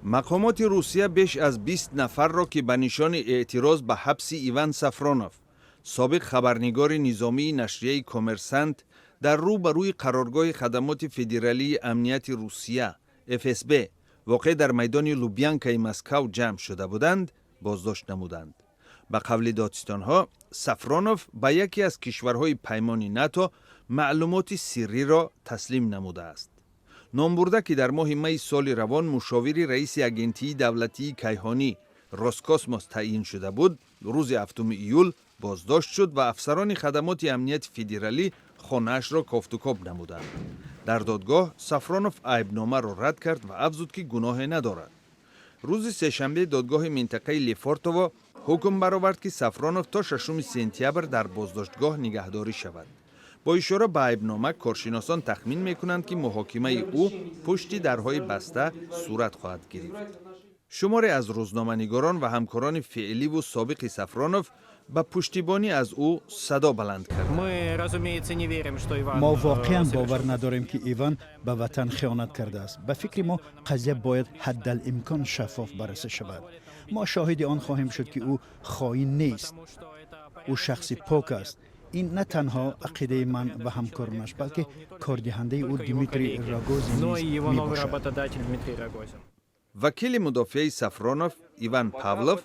Мақомоти Русия беш аз 20 нафарро, ки ба нишони эътироз ба ҳабси Иван Сафронов, собиқ хабарнигори низомии нашрияи «Коммерсант», дар рӯ ба рӯи қароргоҳи Хадамоти федералии амнияти Русия, ФСБ, воқеъ дар майдони Лубянкаи Москав ҷамъ шуда буданд, боздошт намуданд. Ба қавли додситонҳо, Сафронов ба яке аз кишварҳои паймони НАТО маълумоти сирриро таслим намудааст. Номбурда, ки дар моҳи майи соли равон мушовири раиси Агентии давлатии кайҳонӣ «Роскосмос» таъйин шуда буд, рӯзи 7 июл боздошт шуд ва афсарони Хадамоти амнияти федералӣ хонаашро кофтукоб намуданд. Дар додгоҳ Сафронов айбномаро рад кард ва афзуд, ки гуноҳе надорад. Рӯзи сешанбе додгоҳи минтақаи Лефортово ҳукм баровард, ки Сафронов то 6 сентябр дар боздоштгоҳ нигаҳдорӣ шавад. Бо ишора ба айбнома, коршиносон тахмин мекунанд, ки муҳокимаи ӯ пушти дарҳои баста сурат хоҳад гирифт. Шуморе аз рӯзноманигорон ва ҳамкорони феъливу собиқи Сафронов ба пуштибонӣ аз ӯ садо баланд карданд. Мо воқеан бовар надорем, ки Иван ба ватан хиёнат кардааст. Ба фикри мо, қазия бояд ҳаддалимкон шаффоф баррасӣ шавад. Мо шоҳиди он хоҳем шуд, ки ӯ хоин нест, ӯ шахси пок аст. Ин на танҳо ақидаи ман ва ҳамкоронаш, балки кордиҳандаи ӯ Дмитрий Рогозин низ мебошад. Вакили мудофиаи Сафронов Иван Павлов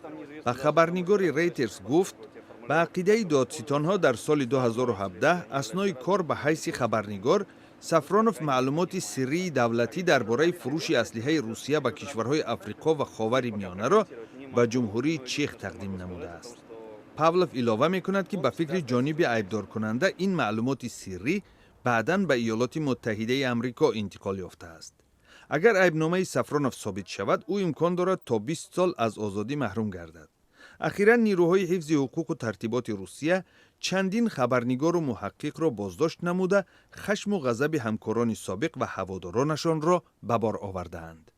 ба хабарнигори Рейтерс гуфт, ба ақидаи додситонҳо, дар соли 2017 аснои кор ба ҳайси хабарнигор Сафронов маълумоти сиррии давлатӣ дар бораи фурӯши аслиҳаи Русия ба кишварҳои Африқо ва Ховари Миёнаро ба Ҷумҳурии Чех тақдим намудааст. Павлов илова мекунад, ки ба фикри ҷониби айбдоркунанда, ин маълумоти сиррӣ баъдан ба Иёлоти Муттаҳидаи Амрико интиқол ёфтааст. Агар айбномаи Сафронов собит шавад, ӯ имкон дорад то 20 сол аз озодӣ маҳрум гардад. Ахиран нирӯҳои ҳифзи ҳуқуқу тартиботи Русия чандин хабарнигору муҳаққиқро боздошт намуда, хашму ғазаби ҳамкорони собиқ ва ҳаводоронашонро ба бор овардаанд.